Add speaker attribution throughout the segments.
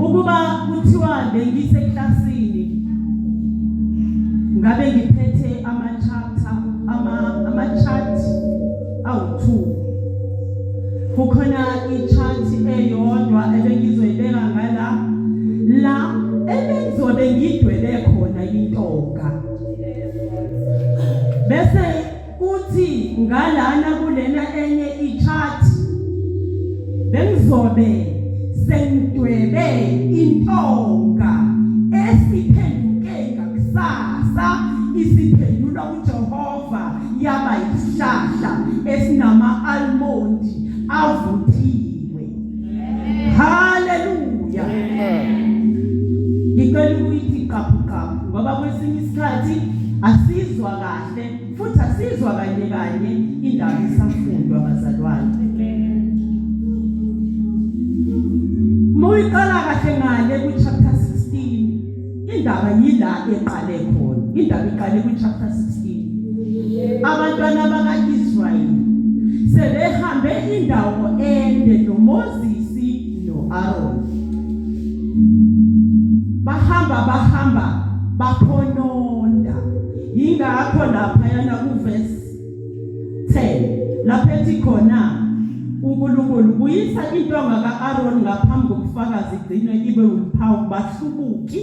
Speaker 1: Ukuba kuthiwa bengiseklasini ngabe ngiphethe ama chapter ama chart awu-2. Kukhona i-chart eyodwa ebengizoyibeka ngala la ebengizobe ngidwebe khona intonga, bese kuthi ngalana kulena enye i-chart bengizobe sengidwebe intonga esiphenduke ngakusasa isiphendulwa kuJehova yaba isihlahla esinama-almondi avuthiwe. Haleluya! Ngicela ukuyithi qaphu qaphu ngoba kwesinye isikhathi asizwa kahle futhi asizwa kanye kanye indaba isafundwa, bazalwane. Muyiqala kahle ngale ku chapter 16, indaba yila eqale khona. Indaba iqale ku chapter 16. Abantwana baka-Israyeli sebehambe indawo ende noMoses noAron. Bahamba bahamba bakhononda. Yingakho laphayana kuverse 10 lapho ethi khona uNkulunkulu buyisa intonga ka-Aaron ngaphambi kokufakaza igcinwe ibe uphawu kubahlubuki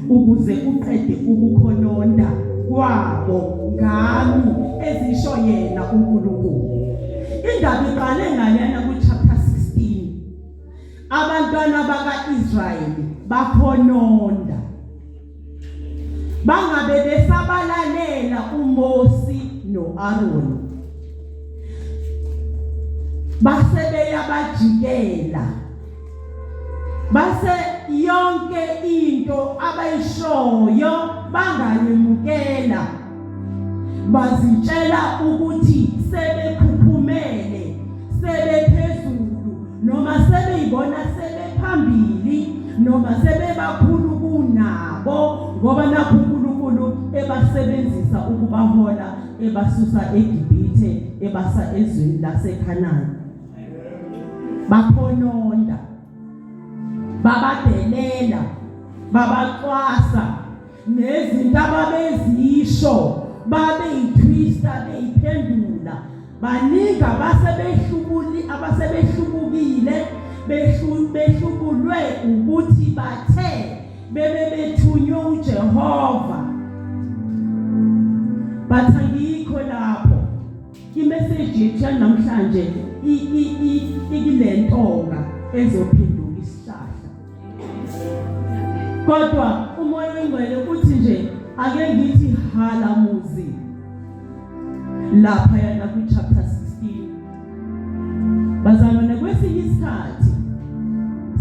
Speaker 1: ukuze uqede ukukhononda kwabo ngami, ezisho yena uNkulunkulu. Indaba iqale ngalena ku-chapter 16. Abantwana baka-Israyeli bakhononda bangabe besabalalela uMosi noAron, base beyabajikela, base yonke into abayishoyo bangayemukela, bazitshela ukuthi sebekhuphumele, sebephezulu, noma sebeyibona sebephambili, noma sebebakhulu kunabo, ngoba nakho uNkulunkulu ebasebenzisa ukubahola ebasusa eGibhithe ebasa ezweni laseKhanani. Bakhononda, babadelela, babacwasa nezinto ababezisho babeyitwista beyiphendula. Baningi abasebehlubuli abasebehlubukile behlubulwe ukuthi bathe bebe bethunywe uJehova. But angikho lapho. Imessage yethu yanamhlanje ikulentonga ezophenduka isihlahla. Kodwa uMoya oNgcwele uthi nje ake ngithi hala muzi lapha yana ku chapter 16. Bazalwane, kwesinye isikhathi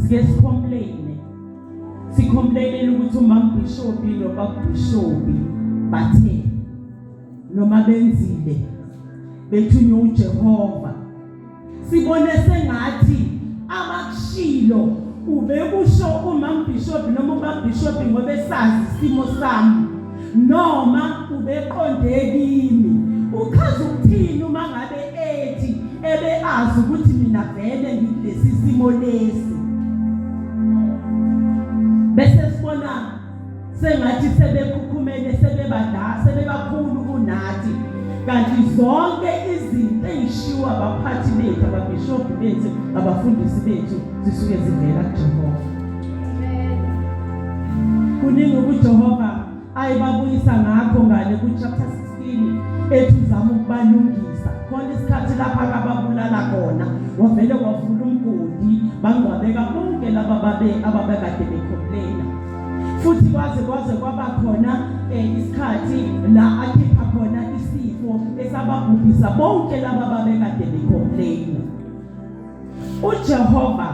Speaker 1: sike sicomplain, sicomplainele ukuthi umama bishop nobaba bishop bathe noma benzile bethunywe uJehova, sibone sengathi abakushilo ubekusho umama bishop noma ubaba bishop ngoba esazi isimo sami noma ubeqonde kimi. Uchaza ukuthini uma ngabe ethi ebe azi ukuthi mina vele ngikulesi simo lesi? Bese sibona sengathi sebekhukhumele, sebebadala, sebebakhulu kunathi, kanti zonke izinto eyishiwo abaphathi bethu, ababhishobhi bethu, abafundisi bethu zisuke zivela kuJehova. Kuningi kuJehova ayibabuyisa ngakho ngale ku chapter 16 ethi uzama ukubalungisa. Khona isikhathi lapha akababulala khona, wavele wavula umgodi bangcwabeka bonke laba babe ababekade becomplaina. Futhi kwaze kwaba khona isikhathi la akhipha khona isifo esababhubhisa bonke laba babekade becomplaina. uJehova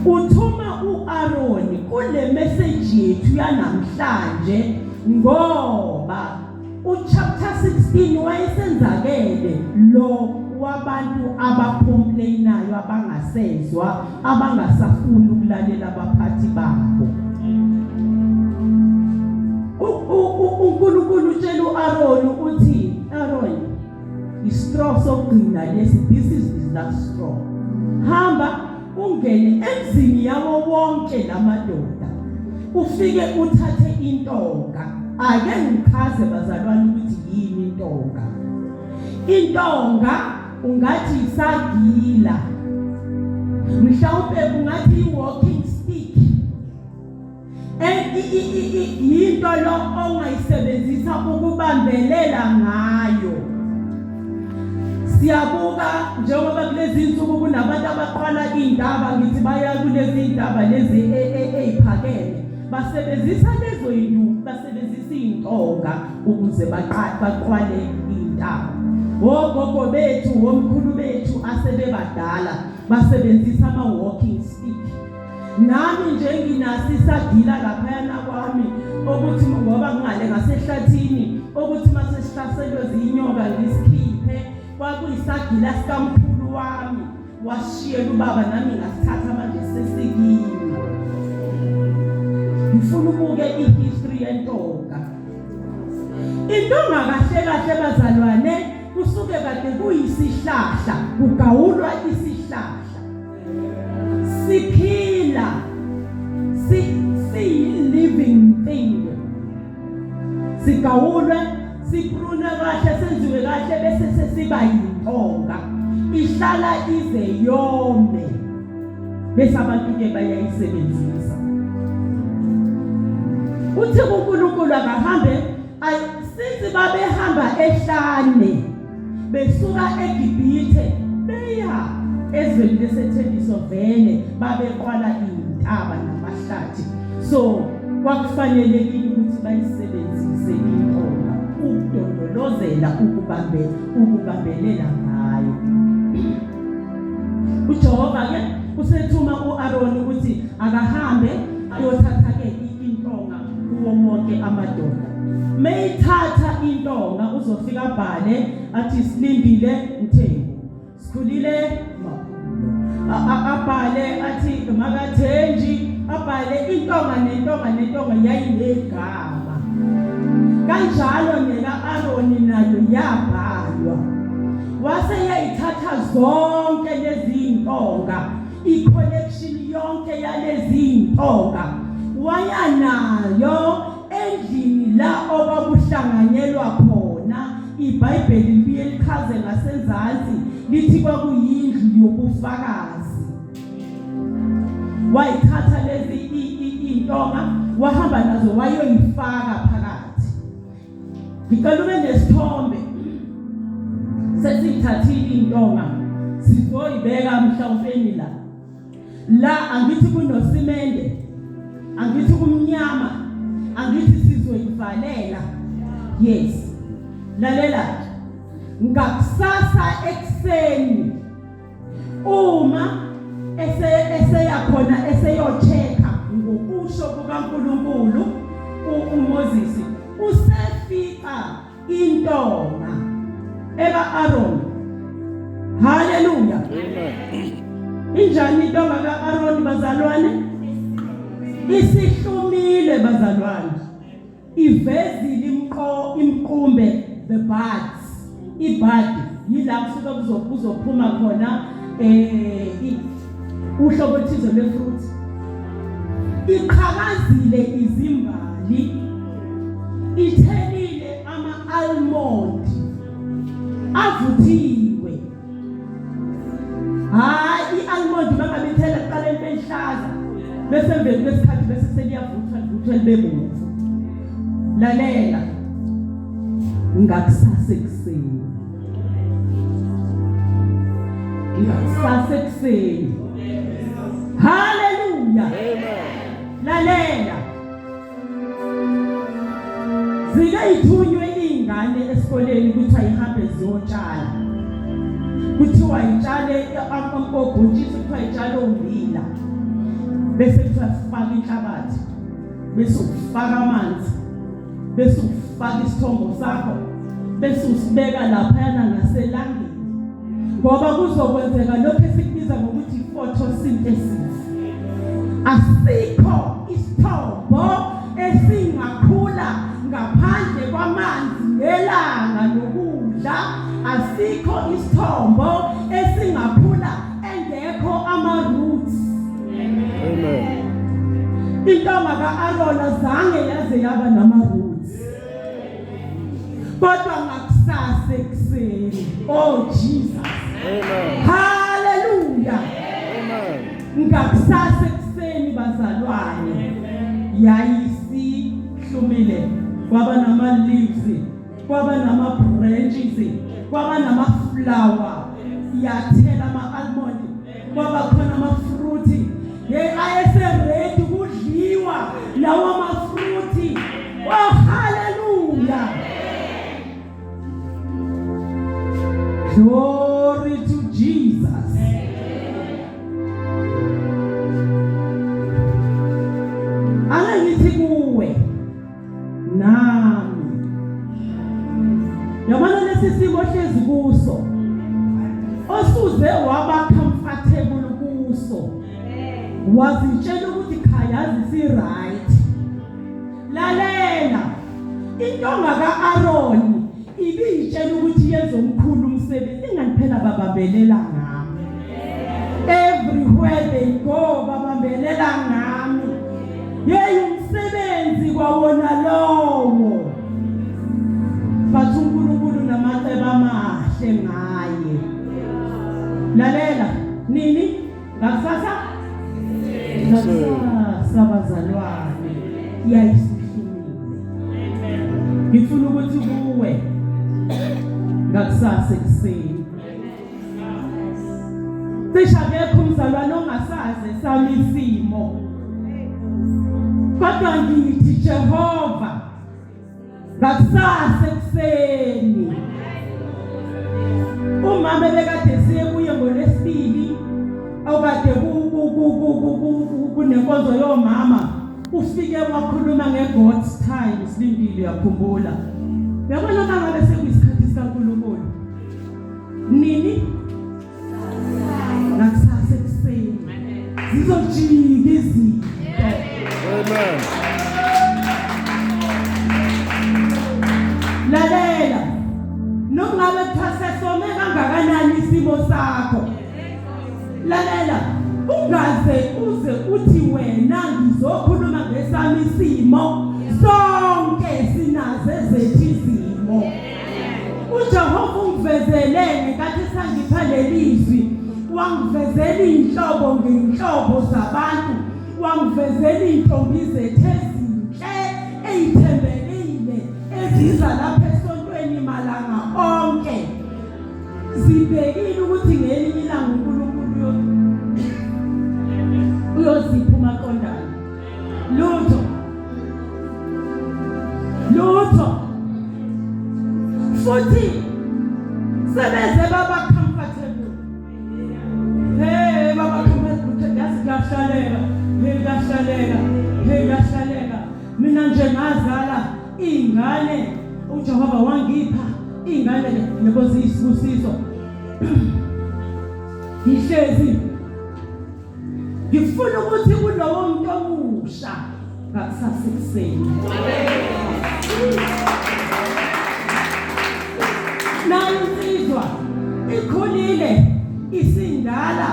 Speaker 1: uthuma uAaron kule message yethu yanamhlanje ngoba uchapter 16 wayesenzakele lo wabantu abacomplainayo, abangasezwa, abangasafuni ukulalela abaphathi babo. uNkulunkulu utshela uAaron uthi, Aaron, istraw sokugcina lesi, this is the last straw, hamba. Ungene emzini yawo wonke lamadoda. Ufike uthathe intonga. Ake ngichaze bazalwane ukuthi yini intonga. Intonga ungathi isagila. Mhlawumbe ungathi i-walking stick. Yinto lo ongayisebenzisa ukubambelela ngayo. Siyabuka njengoba kulezi insuku kunabantu abaqala indaba ngithi baya kulezi indaba lezi eziphakeme basebenzisa lezo yinduku basebenzisa intonga ukuze baqwale intaba. Ogogo bethu omkhulu bethu asebebadala basebenzisa ama walking stick. Nami nje nginaso isagila laphayana kwami okuthi ngoba ngingale ngasehlathini okuthi mase sihlaselwe zinyoka ngisikhiphe kwakuyisagila sikamkhulu wami washiyela ubaba nami ngasithatha manje sesikimi. Ngifuna ubuke ihistory yentonga. Intonga kahle kahle bazalwane kusuke kade kuyisihlahla kugawulwa isihlahla. Siphila si living thing. Sigawulwe siprunwe kahle senziwe kahle bese sesiba yintonga. Ihlala ize yome. Bese abantu ke bayayisebenzisa. Uthi kuNkulunkulu akahambe since babehamba ehlane besuka eGibhithe beya ezweni lesethembiso vele babeqwala intaba namahlathi so kwakufanelekile ukuthi bayisebenzise intonga ukudondolozela ukubambe ukubambelela ngayo. uJehova ke usethuma uAron ukuthi akahambe ayothatha ke intonga kuwo wonke amadoda. Meyithatha intonga uzofika abhale athi silindile Mthembu sikhulile Makhulu abhale athi makathenji abhale intonga nentonga nentonga yayinegama kanjalo neka Aroni nayo yabhalwa wase yayithatha zonke lezi intonga i-collection yonke yalezi intonga waya nayo endlini la okwakuhlanganyelwa khona. IBhayibheli libuye lichaze ngasenzansi lithi kwakuyindlu yobufakazi. Wayithatha lezi intonga wahamba nazo wayoyifaka phakathi. Ngicela ube nesithombe sesithathile intonga sizoyibeka mhlawumbe la. La angithi kunosimende angithi kumnyama angithi sizoyivalela. Yes, lalela ngakusasa ekuseni uma eseya khona eseyochecka ngokusho kukaNkuluNkulu uMoses usefika intonga eka Aaron. Haleluya. Amen. Injani intonga ka Aaron bazalwane? Isihlumile bazalwane. Ivezile imqo imqumbe the buds. Ibud yila kusuke kuzophuma khona eh uhlobo othize lwefruit. Iqhakazile izimbali. Ithelile ama-almond avuthiwe. Hayi i-almond mangabe ithela kuqala libe lihlaza bese emveni kwesikhathi bese seliyavuthwa livuthwe libe bomvu. Lalela ngakusasa ekuseni. Ngakusasa ekuseni. Hallelujah. Amen. Lalela. Zike ithunywe izingane esikoleni ukuthi ayihambe ziyotshala. Kuthiwa itshale obhontshisi kuthiwa itshale umbila. Bese kuthiwa sifaka inhlabathi. Bese ufaka amanzi. Bese ufaka isithombo sakho. Bese usibeka laphayana ngaselangeni. Ngoba kuzokwenzeka lokho esikubiza ngokuthi photosynthesis. Asikho isithombo esingakhula ngaphandle kwamanzi nelanga nokudla. Asikho isithombo esingakhula engekho ama-roots. Intonga ka-Aaron azange yaze yaba nama-roots, kodwa ngakusasa ekuseni, oh Jesus.
Speaker 2: Amen.
Speaker 1: Haleluya.
Speaker 2: Amen.
Speaker 1: Ngakusasa ekuseni bazalwane, yayisihlumile, kwaba nama-leaves, kwaba nama-branches, kwaba nama-flower, yathela ama-almond, kwaba khona ama-fruit. Hey, ayeseready kudliwa lawo ma-fruit. Oh hallelujah, glory to Jesus. Ake ngithi kuwe nami, yabona lesi simo ohlezi kuso, osuze waba comfortable kuso, wazitshela ukuthi khayazi si right. Lalela, intonga kaAaron ibiyitshela ukuthi yenze omkhulu umsebenzi, ingani phela babambelela ngami everywhere they go, babambelela ngami. Yeyi, umsebenzi kwawona lowo, but uNkulunkulu namacebo amahle ngaye. Lalela, nini? Ngakusasa, ngakusasa bazalwane, yayisihlumile. Ngifuna ukuthi kuwe ngakusasa ekuseni, cishe akekho umzalwane ongasazi sami isimo, kodwa ngithi Jehova, ngakusasa ekuseni, umama ebekade siye kuye ngolwesibili, okade kunenkonzo yomama, ufike wakhuluma nge-God's time. Silindile, uyakhumbula? Uyabona, uma ngabe sekuyisikhathi sikaNkulunkulu, nini? Ngakusasa ekuseni zizojika izinto.
Speaker 2: Amen.
Speaker 1: Lalela, nokungabe kuthiwa sesome kangakanani isimo sakho, lalela, ungaze uze uthi wena ngizokhuluma ngesami isimo. Sonke sinazo ezethu izimo. uJehova ungivezele ngenkathi sangipha lelizwi, wangivezela inhlobo ngenhlobo zabantu, wangivezela intombi zethu ezinhle eyithembekile eziza lapha esontweni malanga onke, zibhekile ukuthi ngelinye ilanga uNkulunkulu uyozipha umaqondana. Lutho, lutho. Futhi sebeze baba comfortable. Hey, baba comfortable, yazi kuyahlaleka. Hey, kuyahlaleka. Hey, kuyahlaleka. Mina nje ngazala ingane, uJehova wangipha ingane lebo ziyisibusiso. Ngihlezi ngifuna ukuthi kulowo muntu omusha ngakusasa ekuseni, nayo insizwa ikhulile, isindala,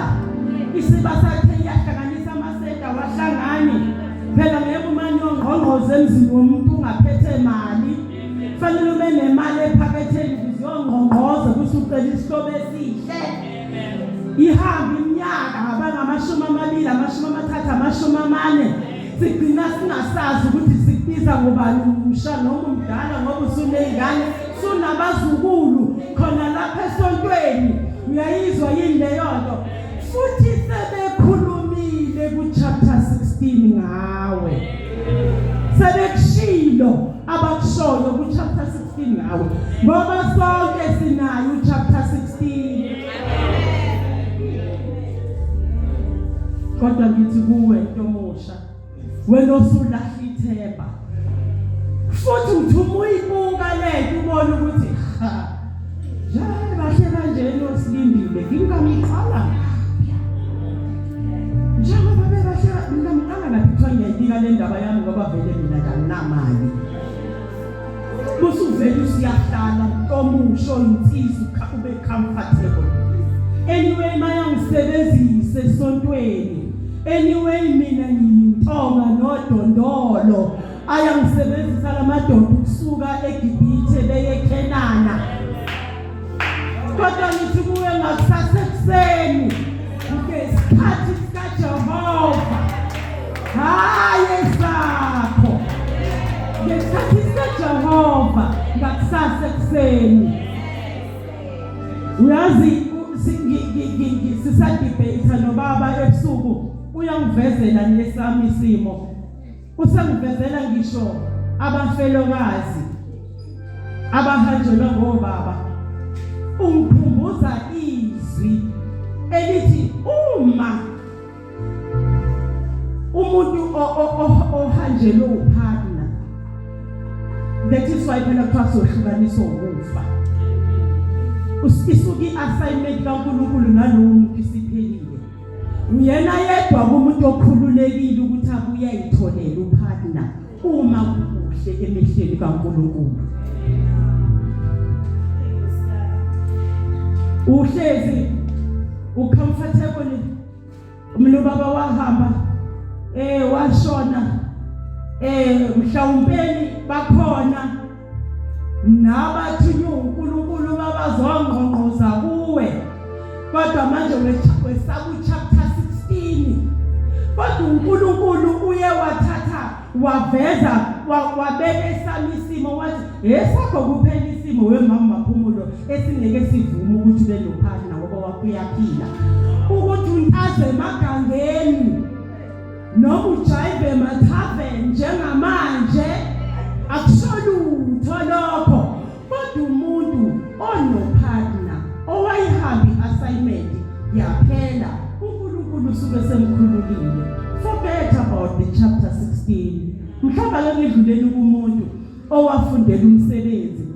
Speaker 1: isibasathe iyahlanganisa amasenta wahlangani. Phela ngeke umane uyongqongqoza emzini womuntu ungaphethe mali. Fanele ube nemali ephaketheni ukuze uyongqongqoza, kusucela isihlobo esihle. Ihambe iminyaka abangamashumi 20, 30, 40, sigcina singasazi ukuthi sikubiza ngobani, umusha noma umdala, ngoba usuney'ngane, sunabazukulu khona lapha esontweni. Uyayizwa yini leyo nto? Futhi sebekhulumile ku-chapter 16 ngawe, sebekushilo abakushoyo ku-chapter 16 ngawe, ngoba sonke sinayo u-chapter 16. Kodwa ngithi kuwe ntomusha, wena osulahla ithemba, futhi uthi uma uyibuka lento ubone ukuthi ha, njalo bahle kanjena osilindile, ngingamqala njengoba bebahle, ngingamqala ngaphi? Kuthiwa ngiyayibika le ndaba yami, ngoba vele mina nje anginamali. Busuvele usiyahlala omusho insizwa, ube comfortable. Anyway, mayangisebenzise esontweni, anyway mina ngiyintombi. izintonga nodondolo ayangisebenzisa lamadoda ukusuka eGibhithe beye eKhenana. Kodwa ngithi kuwe ngakusasa ekuseni ngesikhathi sikaJehova, hhayi esakho, ngesikhathi sikaJehova ngakusasa ekuseni. Uyazi sisadibheyitha nobaba ebusuku, uyangivezela nesami isimo, usengivezela ngisho abafelokazi abahanjelwa ngobaba. Ungikhumbuza izwi elithi uma umuntu ohanjelwe upartner, that is why phela kuthiwa sohlukaniswa ukufa, isuke i-assignment kaNkulunkulu nalowo muntu isiphelile. Uyena yedwa kumuntu okhululekile ukuthi abuye ayitholele upartner uma kukuhle emehlweni kaNkulunkulu. Uhlezi ucomfortable. Mina ubaba wahamba washona, mhlawumpeni bakhona nabathunywe uNkulunkulu babazongqongqoza kuwe, kodwa manje wesaba chapter 16. Kodwa uNkulunkulu uye wathatha waveza wabeka esami isimo, wathi esakho kuphela isimo wemama Maphumulo esingeke sivume ukuthi ube nopartner ngoba wakho uyaphila, ukuthi untaze emagangeni noma ujayive emathaveni njengamanje akusho lutho lokho. Kodwa umuntu onopartner owayihamba i-assignment yaphela, uNkulunkulu usuke semkhululile. Forget about the chapter 16. Mhlawumbe ake ngidluleni kumuntu owafundela umsebenzi,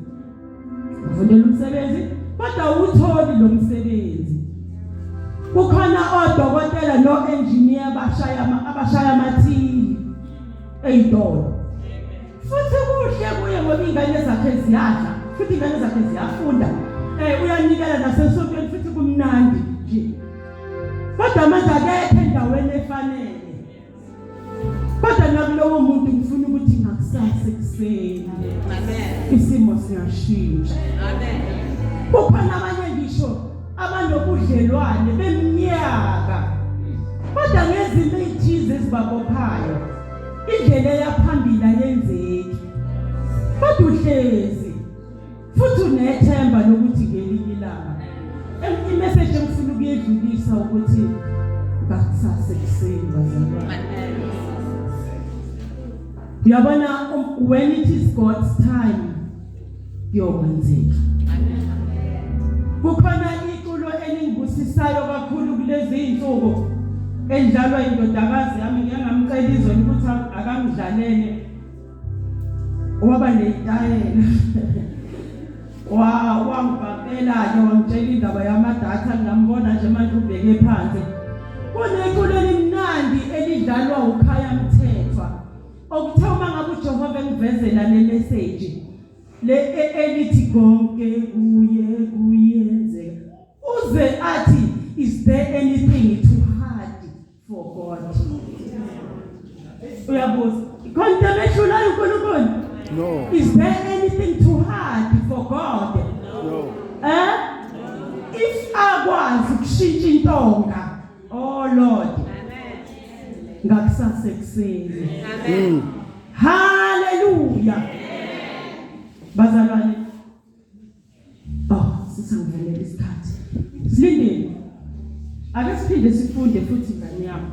Speaker 1: ufundela umsebenzi kodwa awutholi lo msebenzi. Kukhona odokotela no-engineer abashaya amathili ey'tolo, futhi kuhle kuye ngoba iy'ngane zakhe ziyadla futhi iy'ngane zakhe ziyafunda, uyanikela nasesontweni futhi kumnandi nje, kodwa manje akekho endaweni efanele. Kodwa nakulowo muntu ngifuna ukuthi ngakusasa ekuseni isimo siyashintsha. Kukhona abanye ngisho abanobudlelwane beminyaka, kodwa ngezimo ey'thize ezibabophayo indlela eyaphambili ayenzeki, kodwa uhlezi futhi unethemba lokuthi ngelinye ilanga. Imessage engifuna ukuyedlulisa ukuthi ngakusasa ekuseni, bazalwane, uyabona, when it is God's time kuyokwenzeka. Kukhona iculo elingibusisayo kakhulu kulezi insuku elidlalwa indodakazi yami. Ngike ngamcela izolo ukuthi akangidlalele, waba neyitayela, wangibhapela-ke, wangitshela indaba yamadatha. Ngingambona nje manje ubheke phansi. Kuneculo elimnandi elidlalwa uKhaya Mthethwa okuthiwa uma ngabe uJehova engivezela le message le elithi konke kuye kuyenzeka, uze athi, "Is there anything too hard for God?" Uyabuza, khona into emehlulayo uNkulunkulu?
Speaker 2: No.
Speaker 1: Is there anything too hard for God?
Speaker 2: No.
Speaker 1: If akwazi ukushintsha intonga, oh Lord, ngakusasa ekuseni. Hallelujah, bazalwane. Oh, sisangivulela isikhathi, silindeni, ake siphinde sifunde futhi, ngane yami.